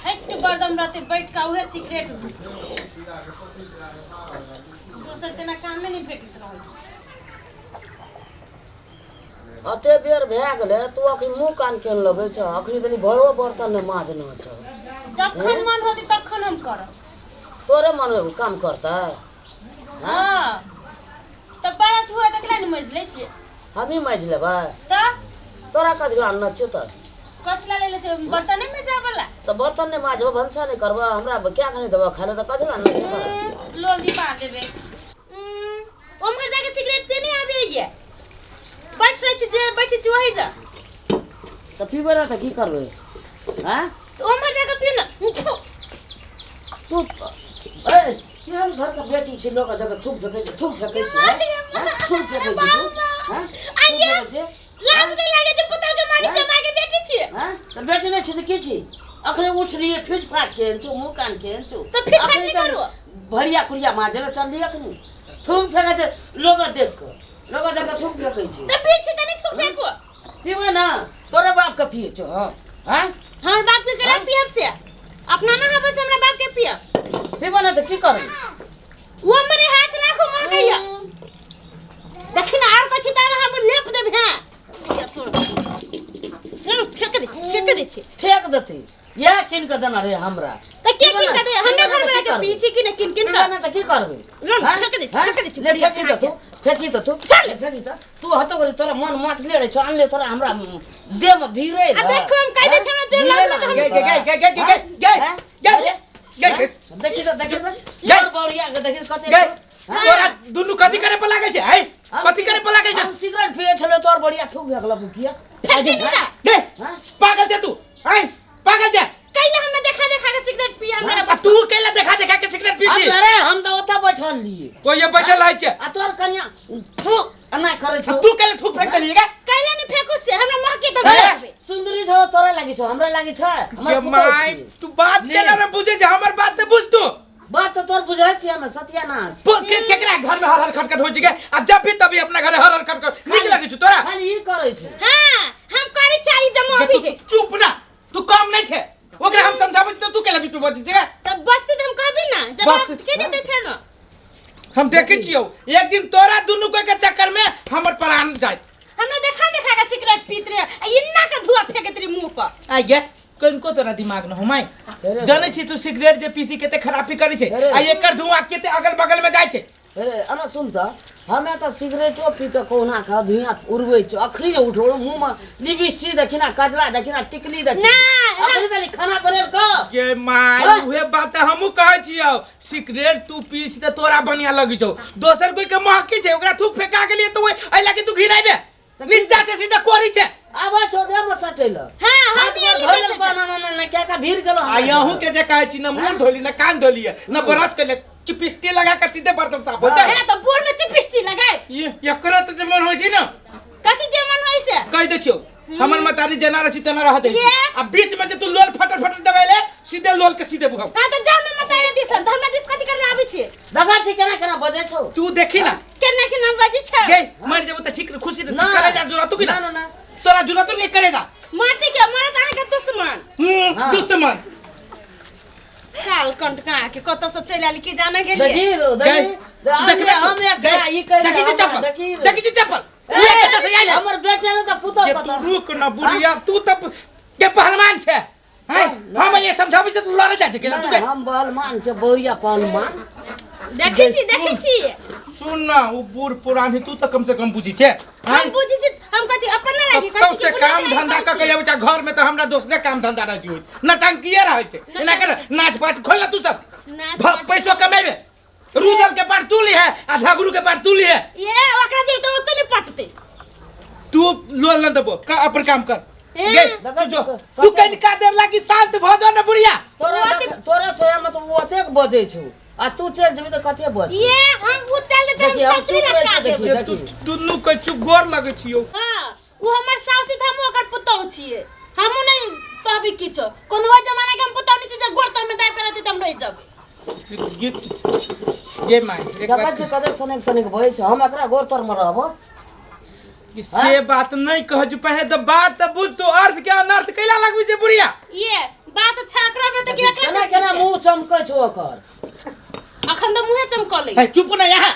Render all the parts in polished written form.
हटि बरदम रहतै बैठ कऽ उहे सिगरेट दोसर तेना कामे नहि भेटैत रहै छै। अते बेर भए गेलै, तू अखनी मुँह कान केहन लगै छ? अखनी तनी भरो बर्तन नहि माँजने छ। जखन मन होतै तखन हम करब। तोरे मन काम करतै? हँ तऽ बड़ा हुआ तऽ केना नहि माँजि लै छियै? हमही माँजि लेबै। तऽ तोरा कथी लए आनने छियौ तऽ? कथी लए लेले छियै बर्तन नहि मजाबै वाला? तऽ बर्तन नहि माँजबऽ, भनसा नहि करबऽ, हमरा क्या कऽ नहि देबऽ खाय लए, तऽ कथी लए आनने छियौ तोरा? लोल दीपा देबै। उम्हर जाके सिगरेट पिए नहि आबैए, बैठ रहै छी जे बैठै छी ओहि जा। तऽ पीबै ने तऽ की करबै? आँय, तऽ उम्हर जाके पियू ने। तू ए केहन घरके बेटी छी, लोक जगह थूक फेकै छै, थूक फेकै छै, आँय? थूक फेकै छै तू? आँय? थूक फेकै छै? लाज नहि लागे छै पुतहु के मारै छै? माय के बेटी छियै। आँय? तऽ बेटी नहि छी तऽ की छी? अखने उठलियै, फिट फाट केहन छौ, मुँह कान केहन छौ। तऽ फिट फाट अखने की चल करू? भरिया कुरिया माँजै लए चलली, अखनी थूक फेकै छै, लोक देख कऽ, लोक देख कऽ थूक फेकै छै। तऽ पी छी तऽ नहि थूक फेकू। पीबै ने, तोरे बाप के पिए छौ? हँ, आँय? हमर बाप के केना पियब से अपना ना हबे से हमरा बाप के पियब। पीबै ने तऽ की करबै? वो मरे हाथ राखो मर गैया, देखी ना आर कछि तार हम लेप देब। हैं फेंक दे छी, फेंक दे छी। फेंक देतै, इएह कीन कऽ देना रहे हमरा। तऽ के कीन कऽ दे? हमरा घर में के पी छी कि ने किन किन पीबै कऽ? ने तऽ की करबै? लोन आँय? फेंक दे छी, आँय? फेंक दे छी। ले फेंकी दे तू, फेंकी दे तू। चल। ले फेंकी दे तू। हतो करी तोरा मन मचले रहे छौ, आनले तोरा हमरा देह में भीड़े। आ देखो हम कहि दै छी, हमरा जे लागल तऽ हम गे गे गे गे गे गे गे गे गे गे। देखी तऽ, देखी तऽ। गे। तोर बौरिया के देखी कते गे छौ। तोरा दुनू कथी करे पर लागल छै? है, कथी करे पर लागल छै? हम सिगरेट पिए छलै, तोर बढ़िया थूक भेगल बुकिया। फेंक दे ना। गे, हाँ? पागल छै तू? हैं, पागल छै? कैला हमरा देखा देखा के सिगरेट पिया हमरा? आ तू कैला देखा देखा के सिगरेट पी छी? अरे हम तऽ ओतऽ बैठल रहियै। ओ ये बैठल रहै छै। आ तोर कनिया थू एना करै छौ। आ तू कैला थूक फेंक देलियै गे? कैला नहीं फेंकू से हमरा महके तऽ हे। भेटबै। सुंदरी छौ तोरा लागि छौ, हमरा लागि छै? हमर गे पुतहु माय छी। तू बात ले। केना ने बुझै छै? हमर बात तऽ बुझ तू। बात तऽ तोर बुझै छियै हम, सत्यानाश। केकरा घर में हर हर खटखट होइ छै गे? आ जब भी तभी अपना घर हर हर खटखट नीक लगै छौ तोरा? खाली ई करै छै। हां, हम करै छी ई जमा गे, अभी तू चुप ना, तू कम नहीं छे। ओकरा हम समझाबै छी तऽ तू केला बीच में बजै छै? तब बसती तऽ हम कहबे ना जवाब। बसती- के देते फेर? हम देखै छियौ, एक दिन तोरा दुनू कोई के चक्कर में हमर प्राण जाइत। हमरा देखा देखा के सिगरेट पीत रहे आ इन्ना के धुआं फेंकत रहे मुंह पर। आइ गे, कनिको तोरा दिमाग न हो माय? अरे। जानै छी तू सिगरेट जे पीसी कते खराबी करै छै? अरे। आ एकर धुआं कते अगल बगल में जाइ छै। अरे अना सुन तऽ, हमे तऽ सिगरेटो पी कऽ कहुना कऽ धुइयाँ उड़बै छौ। अखनी जे उठलो, मुँहमे लिपस्टिक देखी ना, कजरा देखी ना, टिकली देखी ना, अखनी देली खाना बनेल कऽ। गे my, हाँ? उहे बात तऽ हमहूँ कहै छियौ। सिगरेट तू पी छी तऽ तोरा बढ़िया लगै छौ, दोसर कोई के महकी छै, ओकरा थूक फेका गेलियै तऽ ओहि एहि लागी तू घिराइबे नीचा से सीधा कोरी छै। आबै छौ देह मे सटै लए। हाँ, हम हाथ भी गोर अली धोइ दे लेलको, सकै। ना ना ना ना, क्या का भीड़ गेलो आ हमरा। यहूँ के जे कहै छी न मुँह धोली न कान धोली न ब्रश कैले, चिपिस्टी लगा के सीधे बर्तन साफ होते। हे तऽ बोर में चिपिस्टी लगाए। ये एकरो तऽ जे मन होइ छै न। कथी जे मन होइ से? कहि दै छियौ, हमर मतारी जेना रहै छी तेना रहत। ये? आ बीच में जे तू लोल फटर फटर दबेले, सीधे लोल के सीधे बुझाउ। कहाँ तऽ जाउ ने मतारी दिसन, तऽ हमरा दिस कथी करले आबै छियै? देखै छी केना केना बजै छौ। तू देखी ना। केना केना बजै छै? गे, मर जेबो तऽ ठीक खुशी ना। करे जा जुरा तू की ना? ना, ना, ना। तोरा जुरा तू के करे जा। मारते के मारत अहाँके दुश्मन। हाँ। दुश्मन। काल कंटका के कतऽ से चलि आयल की जाने गेलियै। देखी रो, देखी। देखी हम एक ई कहि देखी छी चप्पल, देखी रो। देखी छी चप्पल, उहे कतऽ से आयल? हमर बेटा ने तऽ पुतहु ये तू कतऽ? रुक ना बुढ़िया, तू तब के पहलवान छै हैं? हम ये समझाबै छी तऽ तू लड़े जाइ छै केना तू नहि, के? हम बहलमान छै, बौरिया पहलमान। देखै छी, देखै छी। सुन ना, ओ बूढ़ पुरान है, तू तऽ कम से कम बुझी छै। हम बुझै छी, हम कथी अपन ना लागी कतौ से काम धंधा कऽ के अबै छै घर में तऽ हमरा दोसरे काम धंधा रहै छै, नटंकिए रहै छै। एना कर नाच पाट खोल ना तू सब। नाच पाट। पैसो कमेबे, रुदल के पाट तू लिहे आ झगड़ू के पाट तू लिहे। ये ओकरा जे तो ओते नहीं पटते। तू लोन न देबो का, अपन काम कर। ए, गे देखै तू जो छी, तू कनिका देर लागी शांत भऽ जो ने बुढ़िया। तोरा तोरा सोया में तऽ ओ ओतेक बजै छौ आ तू चलि जेबही तऽ कते बजतै? ये हम उ चल जेते, हम देखिए, हम ससुरी चुप रहै लटका छी, देबै। देखिए। ये तू दुनू के चुप, गोर लगै छियौ। हाँ, उ हमर साउस छी तऽ हमहूँ ओकर पुतहु छियै। हमहूँ नहि सहबै किछो। कोनो ओहि जमाना के हम पुतहु नहि छी जे गोड़ तरमे दाबि कऽ रहतै तऽ हम रहि जेबै। गीत गे my, एक देखै बात छी कते सनेक सनेक बजै छौ, हम एकरा गोर तरमे रहबो? कि से बात नहीं कह जो, पहले तो बात तो बुझ तू अर्थ के अनर्थ कैला लगबै छै बुढ़िया ये बात छाकरा में तो केकरा केना से केना मुंह चमकै छौ ओकर अखन तो मुंहे चमकले है चुप ना यहाँ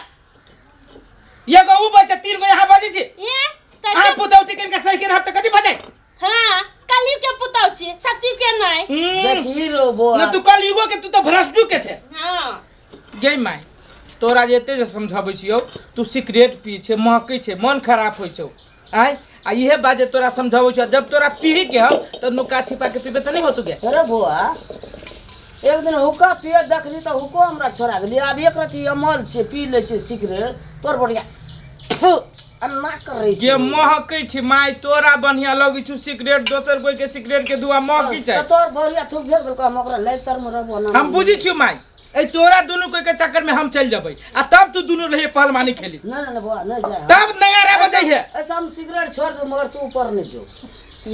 एगो ऊ बजै तीन गो यहाँ बजै छी ये अहाँ त पुतौ छी किनका सही के रहब तऽ कथी बजै हां कलयुग के पुतौ छी सतयुग के नहीं देखी रो बौआ न तू कलयुगो के तू तऽ भ्रष्टु के छै हां जय माय तोरा जे एते जे समझाबै छियौ तू सिगरेट पी छै महकै छै मन खराब होइ छौ आय आ इहे बात जे तोरा समझाबै छियौ जब तोरा पीही के हौ तऽ नुका छिपा के पीबे तऽ नहि होतौ गे अरे बौआ एक दिन हुक्का पिए देखली तऽ हुक्को हमरा छोड़ा देली आब एक रति अमल छै पी लै छै सिगरेट तोर बढ़िया थु, अन्ना करै जे छै महकै छै माय तोरा बढ़िया लगै छौ सिगरेट दोसर कोई के सिगरेट के धुआं महकै छै तऽ तोर बढ़िया थूक फेंक देलको हम ओकरा लै तर मे रहबो ना हम बुझै छियौ माय ए तोरा दुनू कोई के चक्कर में हम चल जबै आ तब तू दुनू रहिए पहलवानी खेली ना ना ना बौआ नहीं जाए तब नया रे बजै है ऐसा हम सिगरेट छोड़ देबो मगर तू ऊपर नहीं जो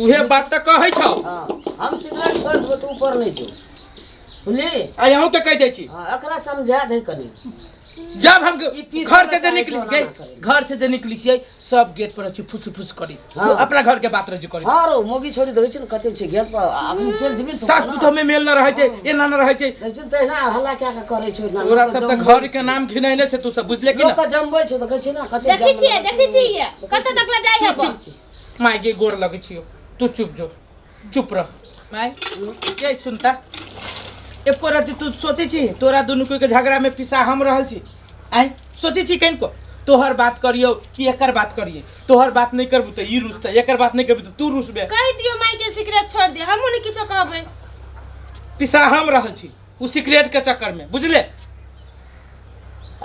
उहे बात तऽ कहै छौ हाँ हम सिगरेट छोड़ देबो तू ऊपर नहीं जो बुझली आ यहूँ के कहि दै छी हाँ एकरा समझा दे कनी जब हम ई पीस घर से जे वाला निकली चाहे गए जो ना करे। घर से जे निकली छियै सब गेट पर छी फुस फुस करी हाँ। अपना घर के बात रह करी हाँ रो मोगी छोड़ी दै छै ने कतेक छै गेट पर अखन चलि जेबही तू सास पुतोह में मेल न रहै छै एना न रहै छै रहै छै तहिना हल्ला कए के करै छै ना तोरा सब तऽ घर के नाम घिनैले छै तू सब बुझले कि लोक ना के जमबै छै तऽ कहै छै ना कतेक देखै छियै देखै छियै कतऽ तक ले जाइ है चुप माय के गोर लगै छियौ तू चुप जो चुप रह माय ये सुनता एको रति तू सोचै छी तोरा दुनू कोई के झगड़ा में पिसा हम रहल छी आय सोचै छी कनिको तोहर बात करियौ कि एकर बात करियै तोहर बात नहीं करबू तऽ ई रुसतै एकर बात नहीं करबू तऽ तू रुसबे कहि दियौ माय के सिगरेट छोड़ दियौ हमहूँ नहि किछो कहबै पिसा हम रहल छी उ सिगरेट के चक्कर में बुझले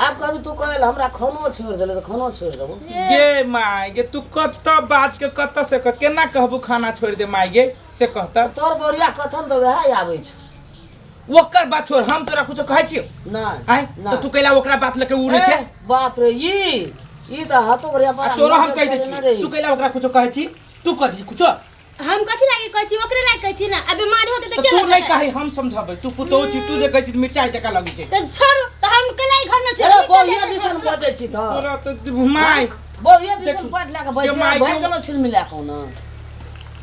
आब कभी तू कहल हमरा खानो छोड़ देले तऽ खानो छोड़ देबो गे माय गे तू कत बात के कत से कह केना कहबू खाना छोड़ दे माय गे से कहता तोर बौरिया कथन तऽ वएह आबै छौ ओकर बात छोड़ हम तोरा कुछो कहै छियौ नहि आय तऽ तू कैला ओकरा बात लके उड़ै छै ए, बाप रे ई ई तऽ हाथो के आ तोरा हम कहि दै छियौ तू कैला ओकरा कुछो कहै छी तू करै छी कुछो हम कथी लागे कहै छी ओकरे लागे कहै छी ना आ बीमारी होतै तऽ तऽ के तू लऽ नहि जेतै? कही हम समझाबै तू पुतोह छी तू जे कहै छी मिरचाइ जकाँ लगै छै तऽ छोड़ू तऽ हम केला घर में अरे चलि बहुिया दिसन बजै छी तऽ तोरा तऽ माय बहुिया दिसन देखू, पाट लए कऽ बजै के छी माय भए के- गेलौ छिल मिला कऽ ने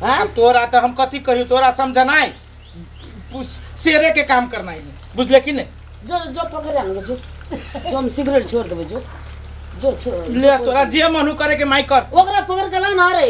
आँय आब तोरा तऽ हम कथी कहियौ तोरा समझनाइ शेरे के काम करनाइ है बुझले कि नहि जो जो पकड़ आन जो जो हम सिगरेट छोड़ देबै जो जो छोड़ ले तोरा जे मन हो करे के माय कर ओकरा पकड़ के ला ना रे